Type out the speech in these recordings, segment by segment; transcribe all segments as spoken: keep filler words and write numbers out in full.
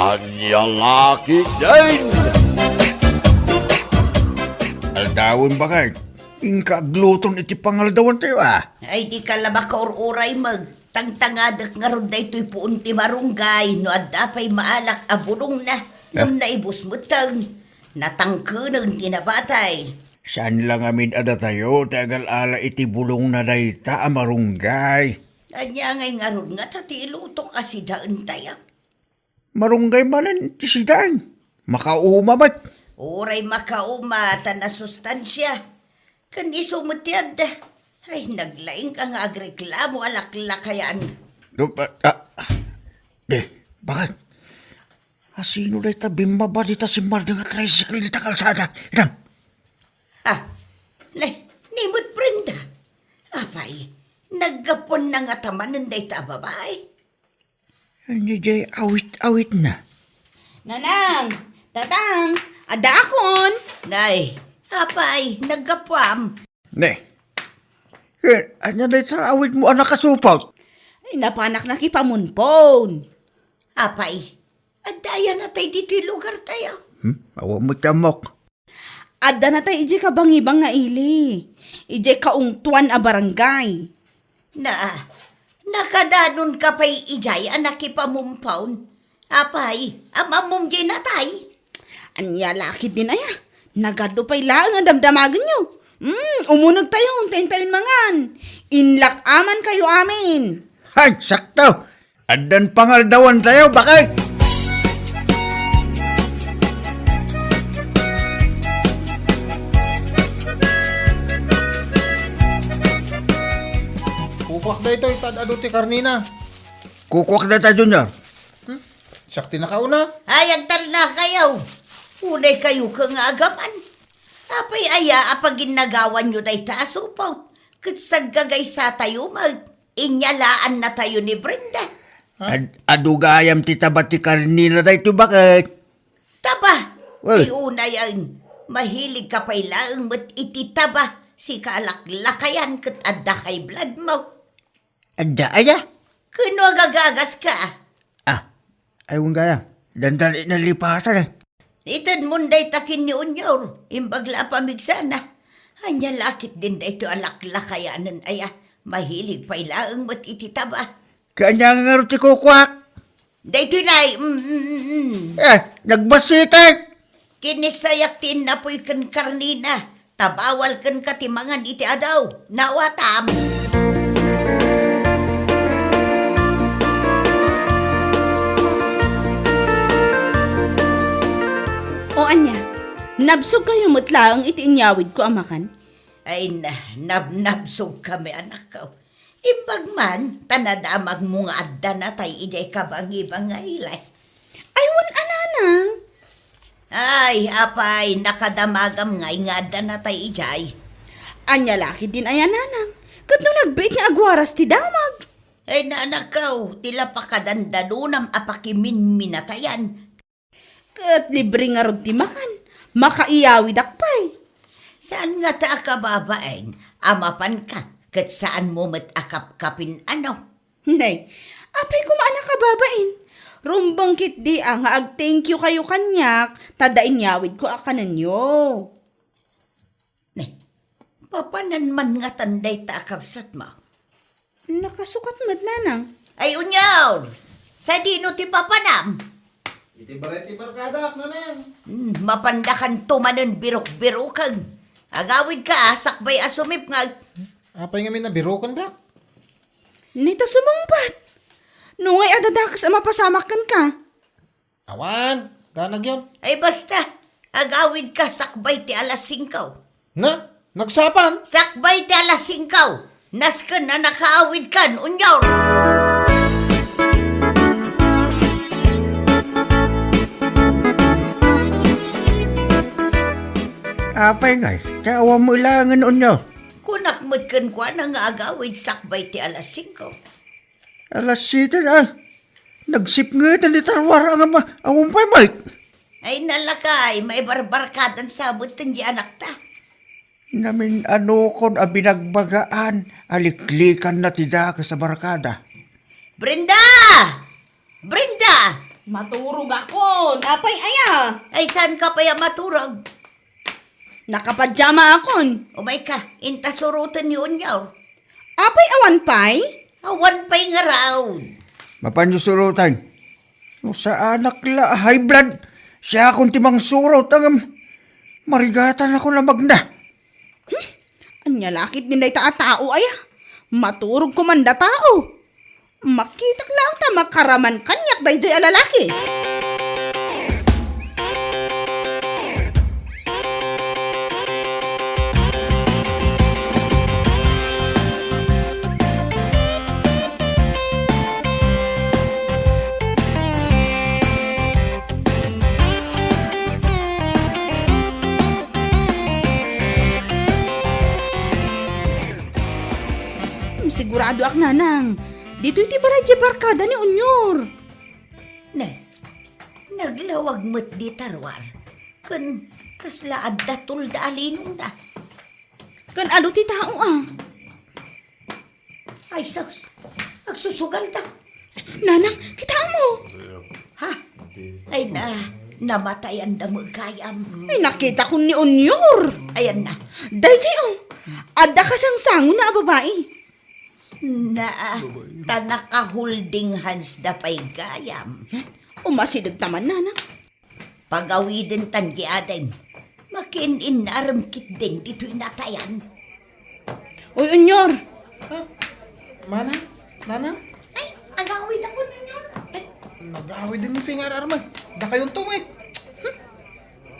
Ania la ketdin? Aldawen, bakay. Inka agluton iti pangaldawantayo, a. Ay, dika la makaur-uray met. Tangtangadek ngarud daytoy puon ti marunggay no adda pay maalak a bulongna. Ah. Ngem naibus metten. Natangkenen ti nabatay. Saan la ngamin a datayo ti agal-ala iti bulongna dayta a marunggay? Ania ngay ngarud ngata ti ilutok a sidaentayo? Marunggay manen ti sidaen. Makauma met. Uray makauma ta nasustansia. Ken isu met ti adda. Ay, naglaingka nga agreklamo a laklakayan. Rupa, ah, di, bakit? Asino dayta bimmaba dita simmardeng a tricycle dita kalsada? Inam. Ah, ne, ni met Brenda. Apay, naggapuanna ngata manen dayta a babai. Ania jay awit-awitna? Nanang, Tatang, addaakon. Nay, apay, naggapuam? Ne. Eh, ania dayta awitmo a nakasupot? Ay, napanak nakipamunpon. Apay, adda aya natay ditoy lugartayo? Hmm? Awan met ti ammok. Adda natay idiay kabangibang nga ili, idiay kaungtoan a barangay. Na, nakadanonka pay idiay a nakipamumpaon? Apay, am-ammom diay natay? Ania la ketdin aya? Nagadu pay laeng a damdamagenyo. Hmm, umunegtayo, intayon mangan. Inlak-a man kayo amin. Hay, sakto! Addan pangaldawantayo, bakit? Kukuak daytoy, ta ad-adu ti karnina. Kukuak dayta, Junior. Hmm? Siak ti nakauna. Ay, agtalnakayo. Unay kayo ka nga agaman. Apay aya a paginnagawanyo dayta a supot? Ket saggagaysatayo met. Inyalaannatayo ni Brenda. Ha? Ad-, adu gayam ti taba ti karnina daytoy, bakit? Taba? Well. Ti unayen, mahilig ka pay laeng met iti taba, sika a laklakayan ket adda high blood mo. Adda aya? Ken no agagagas ka? Ah, ay, wen gayam. Dandani nalipasan, eh. Itedmon dayta ken ni Unyor, imbag la a pamigsana. Ania la ketdin daytoy a laklakayanen aya, mahilig pay laeng met iti taba. Kaanya nga ngarud ti kukuak? Daytoy lay, mm, mm, mm, mm. Eh, nagbasitek! Kinisayak ti innapoy ken karnina. Ta bawal kenka ti mangan iti adu. Nawatam. O ania, nabsogkayo met laeng iti inyawidko a makan? Ay, na, nabnabsogkami, anakko. Imbag man, ta nadamagmo nga adda natay idiay kabangibang nga ili. Ay, wen a, nanang. Ay, apay, nakadamagam ngay nga adda natay idiay. Ania la ketdin aya, nanang? Ket no nagbiit nga agwaras ti damag? Ay, nanakko, ti la pakadandanonam a pakiminminatayan. Ket libre ngarud ti makan, makaiyawidak pay. Saan ngata a kababain a mapanka ket saanmo met a kapkapin, ano? Nay, apay koma a nakababain? Rumbeng ketdi a nga ag-thank you kayo kaniak ta adda inyawidko a kanenyo. Ne, papanan man ngatan dayta a kabsatmo? Nakasukat met, nanang. Ay, Unyor! Sadino ti papanam? Iti balay ti barkadak, nanang. Hmm, mapandakanto manen birok-biroken. Agawidka, a, sakbay a sumipngeg. Apay ngamin a birokendak? Nita sumungbat. No ngay a dadakes a mapasamak kenka. Awan, danagyon. Ay basta, agawidka sakbay ti alas singko. Na, nagsapan? Sakbay ti alas singko. Nasken a nakaawidkan, Unyor. Apay ngay, ti awan mo ilangen, Unyor? Kunak met kenkuana nga agawid sakbay ti alas singko. Alas siete na. Nagsipngeten ti tarwar a nga ma-, awan pay met. Ay, nalakay, maibarbarkadan sa met ti anakta. Namin-anokon a binagbagaan a liklikanna ti dakes a barkada. Brenda! Brenda! Maturogakon. Apay aya? Ay, saanka pay a maturog? Nakapajama akon. Umayka, inta suroten ni Unyor. Apay awan pay? Awan pay ngarud. Mapanyo suroten. No saanak la a high blood, siakon ti mangsurot, ngem marigatan ako na magna. Hmm? Ania la ketdin dayta a tao aya? Maturog ko man da tao. Makitak laeng ta makaraman kaniak daydiay a lalaki. Siguradoak, nanang, ditoy ti balay ti barkada ni Unyor. Ne, naglawag met dita ruar. Ken kasla adda tulda a linongna. Ken adu ti tao, a. Ay, sus. Agsusugalda. Nanang, kitaem? Ha? Ay, na, namatayanda met gayam. Ay, nakitakon ni Unyor. Ayan na. Daydiay, o. Adda kasangsangon na a babai. Na, ta naka-holding hands da pay gayam. Umasideg ta man, nanang. Pagawidentan ti adem. Makin-inarem ketdin ditoy natayan. Uy, Unyor! Ha? Manang? Nanang? Ay, agawidakon, Unyor. Ay, nagawid ni Fingar Arman. Dakayonto met.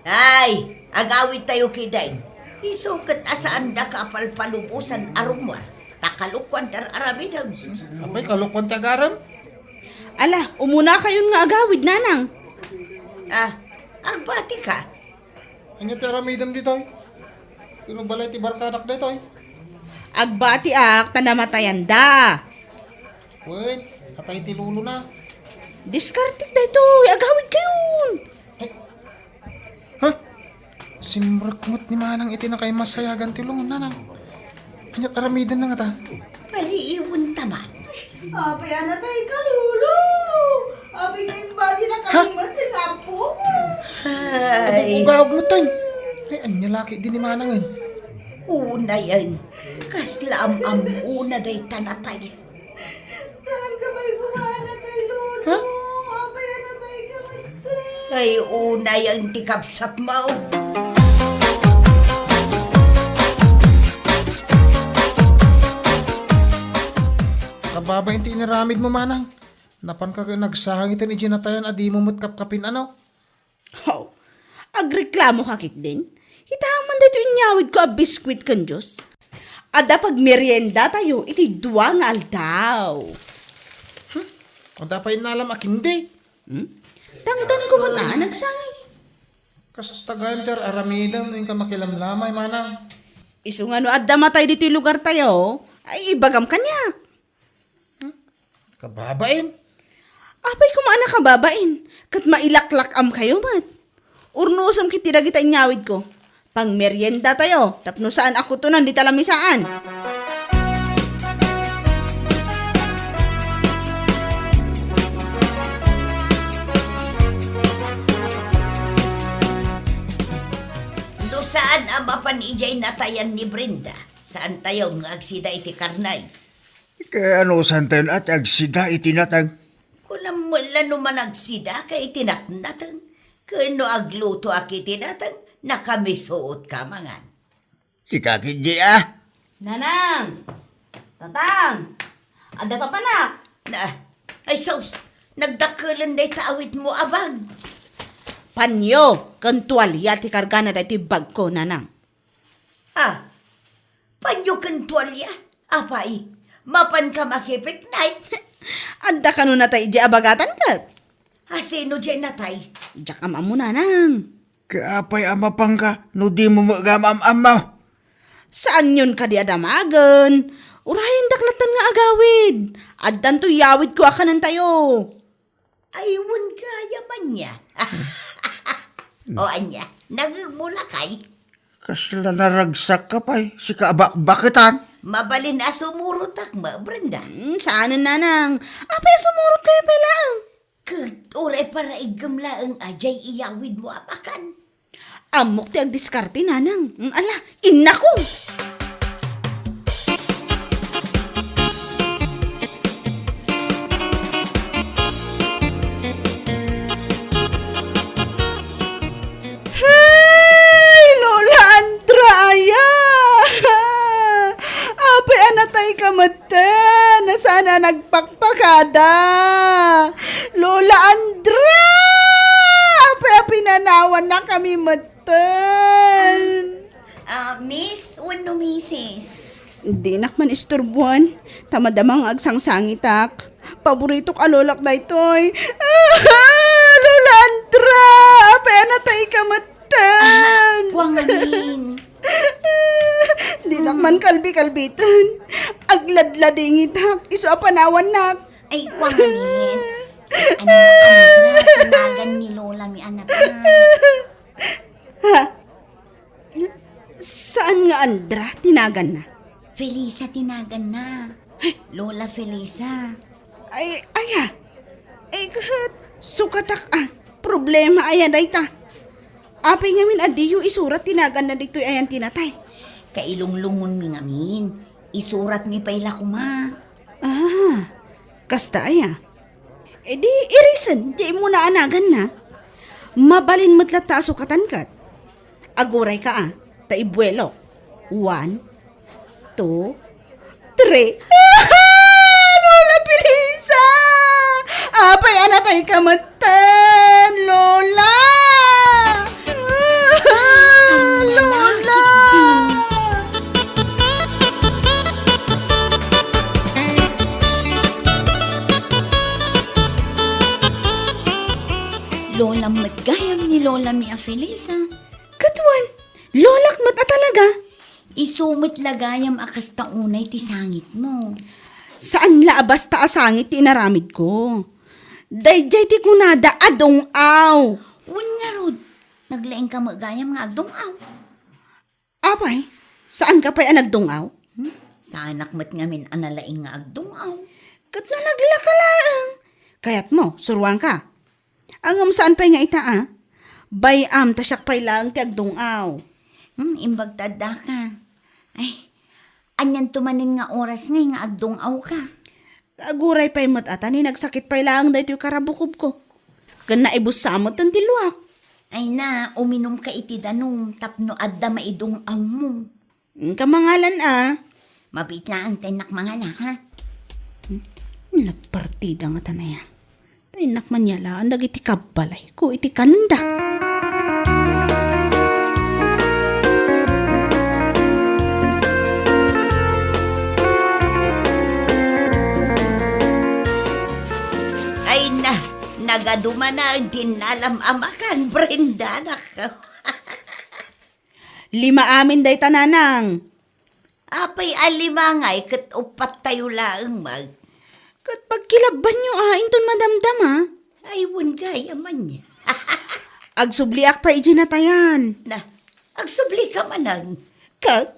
Ay, agawidtayo ketdin. Isu ket a saandaka a palpalubosan a rummuar. Ta kalokuan ti ar-aramidem. Apay, kalokuan ti agarem? Ala, umunakayon nga agawid, nanang. Ah, agbatika. Ania ti aramidem ditoy? Ino balay ti barkadak ditoy? Agbatiak ta namatayanda. Wen, natay ti lolona. Diskartek daytoy, agawidkayon. Ay. Ha? Simrek met ni Manang iti nakaimasayagan ti lungon, nanang. Ania't aramidenna ngata? Paliiwenta man. Apay a natayka, Lolo? Apay nga imbati na kami met ti apo? Ay. Adu, ugawag met, tay. Ay, ania la ketdi ni Manangen? Unayen, kasla am-ammona dayta natay. Saanka pay kumaana, tay, Lolo? Ha? Apay a natayka met, tay? Ay, unayen ti kabsatmo. Kababain ti inaramidmo, Manang. Napanka ket nagsahang iten idiay natayan a dimo met kapkapin, ano? Haw, agreklamoka ketdin? Kitaem man daytoy inyawidko a biskuit ken juice. Adda pagmeriendatayo iti dua nga aldaw. Hmm? Adda pay innalam a kindi? Hmm? Tangdanko met a nagsangay. Kasta gayam ti ar-aramidem no inka makilamlamay, Manang. Isu nga no adda matay ditoy lugartayo, ay ibagam kaniak. Hmm? Kababain? Apay koma a nakababain, ket mailaklak-amkayo met. Urnosem ketdi dagita inyawidko. Pangmeriendatayo, tapno saan a kutonan dita lamisaan. No saan a mapan idiay natayan ni Brenda, saantayon nga agsida iti karnay. Ket anusantayon a ti agsida iti nateng? Kunam met la no managsida ka iti natnateng, ken no aglutoak iti nateng, nakamisuot ka mangan. Sika ketdi a? Nanang! Tatang! Adda papanak? Na, ay sus, nagdakkelen dayta awitmo a bag. Panyo ken tualia ti kargana daytoy bagko, Nanang. Ah, panyo ken tualia? Apay, mapanka makipiknight? Adda kano natay idiay a bagatan ket? A, sino diay natay? Diak am-ammo, Nanang. Ket apay a mapanka no dimo met gayam am-ammo? Saanyon kadi a damagen? Urayendak lattan nga agawid. Addanto yawidko a kanentayo. Ay, wen gayam ania. O ania, nangngegmo lakay? Kasla naragsakka pay, sika a bakbaketan. Mabalin a sumurotak met, Brenda. Hmm, saanen, Nanang. Apay a sumurotkayo pay laeng? Ket uray Para iggem laeng a jay iyawidmo a makan. Ammok ti agdiskarte, nanang. Mm, ala, innako! Hey, Lola Andra, aya! Apay a natayka metten, a saan a nagpakpakada? Lola Andra! Apay a pinanawannakami metten? Ah, miss wenno misis? Dinak man isturboan, ta madama nga agsangsangitak. Paboritok a lolak daytoy. Lola Andra! Apay a natayka metten? Ah, kua ngamin. Dinak man kalbi-kalbiten. Agladladingitak, isu a panawannak. Ay, kua ngamin. Saan nga Andra, tinagan ni Lola mi anak na. Ha? Saan nga Andra tinaganna? Felisa tinaganna. Lola Felisa. Ay, aya. Ay, ket, sukatak a. Problema aya dayta. Apay ngamin a diyo isurat tinaganna ditoy ayan ti natay? Kailunglungonmi ngamin. Isuratmi pay la koma. Ah, kasta aya. Idi, irisen, ti immuna a naganna. Mabalin met latta a sukatan ket. Agurayka a, ta ibuelo. One, two, three. Lola Felisa! Apay a natayka metten, Lola! Lola! Lolam met gayam ni Lola mi a Felisa. Ket wen, lolak met a talaga. Isu met la gayam a kasta unay ti sangitmo. Saan la a basta a sangit ti inaramidko. Daydiay ti kunada a dung-aw. Wen ngarud, naglaingka met gayam nga agdung-aw. Apay, saanka pay a nagdung-aw? Hmm? Saanak met ngamin a nalaing nga agdung-aw. Ket no naglaka laeng, kayatmo, suruanka. Ngem saan pay nga ita, a? Bay-am ta siak pay laeng ti agdung-aw. Hmm, imbag ta addaka. Ay, anianto manen nga oras ngay nga agdung-awka? Aguray pay met a ta ni nagsakit pay laeng daytoy karabukobko. Ken naibussa metten ti luak. Ay na, uminumka iti danum tapno adda maidung-awmo. Inka mangalan a. Mabiit laeng ta innak mangala, ha? Hmm? Nagpartida nga tanaya. Ta innak manyalaan dagiti kabbalayko iti kanenda. Ay na, nagadumanan ti nalam a makan, Brenda, anak. Lima amin dayta, nanang. Apay a lima ngay ket uppat tayo laeng, Mag? Ket pagkilabbanyo a, inton madamdama. Ay, wen gayam ania. Agsubliak pay idiay natayan. Na, agsublika manen. Ket,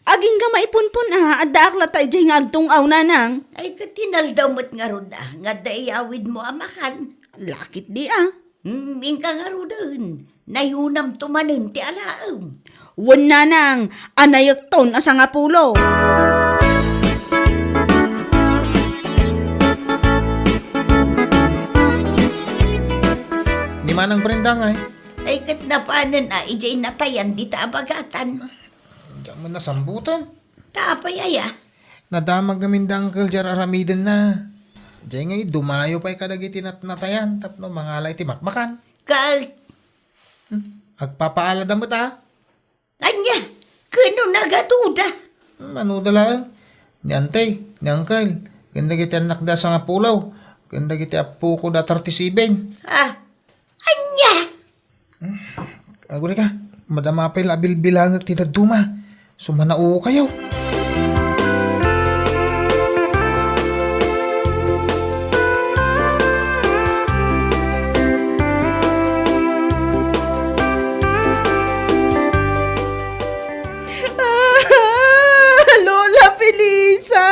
agingga maipunpon a, addaak latta idiay nga agdung-aw, nanang. Ay, ket inaldaw met ngarud a, nga adda iyawidmo a makan. Lakit di a. Hmm, inka ngaruden, nayunamto manen ti alaem. Wen nanang, a nayekton a sangapulo. Ni Manang Brenda ngay? Ay, ket napanen a, idiay natayan dita a bagatan. Diak man nasambutan. Ta apay aya? Nadamag ngamin da Uncle Jer aramidenna. Diay ngay, dumayo pay kadagiti natnatayan tapno mangala iti makmakan. Ka- Hmm? Agpapaalada met a? Ania? Kano nagaduda? Hmm, ano da laeng? Ni Antay, ni Uncle, ken dagiti annakda a sangapulo, ken dagiti appoko da thirty-seven. Ah, ania? Agurayka, madama pay la a bilbilangek ti dadduma. Sumanaokayo. Lola Felisa!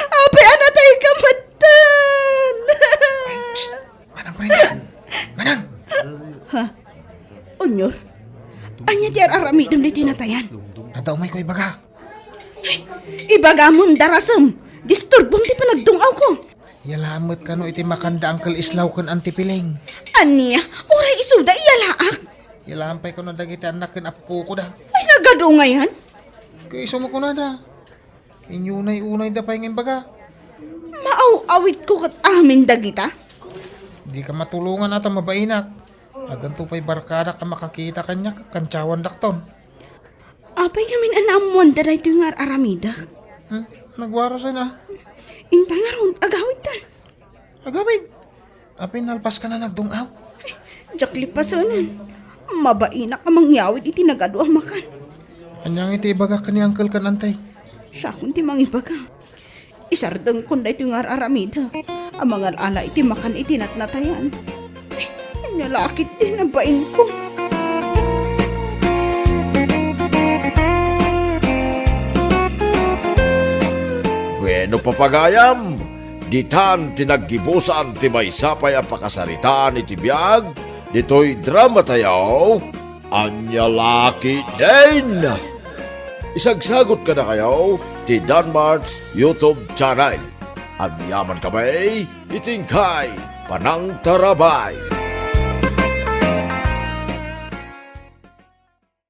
Apay a natayka metten! Ay, psst! Manang Brenda! Junior, ania ti ar-aramidem ditoy natayan? Adda umayko ibaga. Ibagamon, darasem. Disturbom ti panagdung-awko. Yalamet kano iti makanda Uncle Islaw ken Auntie Piling. Ania? Uray isuda iyalaak. Yalaam pay kano dagiti annak ken appokoda. Ay, nagadu ngayan? Kay isu makunada. Inyunay-unayda pay nga imbaga. Maaw-awidko ket amin dagita. Dika matulongan a ta mabainak. Addanto pay barkadak a makakita kaniak ket kantiawandakton. Apay ngamin a naammoanda daytoy nga ar-aramidek? Hmm? Nagwarasen a. Inta ngarud, agawidtan. Agawid. Apay nalpaska a nagdung-aw? Diak lipasenen. Mabainak a mangyawid iti nagadu a makan. Ania nga iti ibagak ken ni Uncle ken Auntie? Siakon ti mangibaga. Isardengkon daytoy nga ar-aramidek a mangal-ala iti makan iti natnatayan. Ania la ketdi nabainko. Bueno, papagayam, ditan ti naggibusan ti maysa pay a pakasaritaan iti biag ditoy dramatayo, Ania la ketdin. Isagsagot kadakayo ti Danmart's YouTube channel. Agyaman kami iti inkay panangtarabay.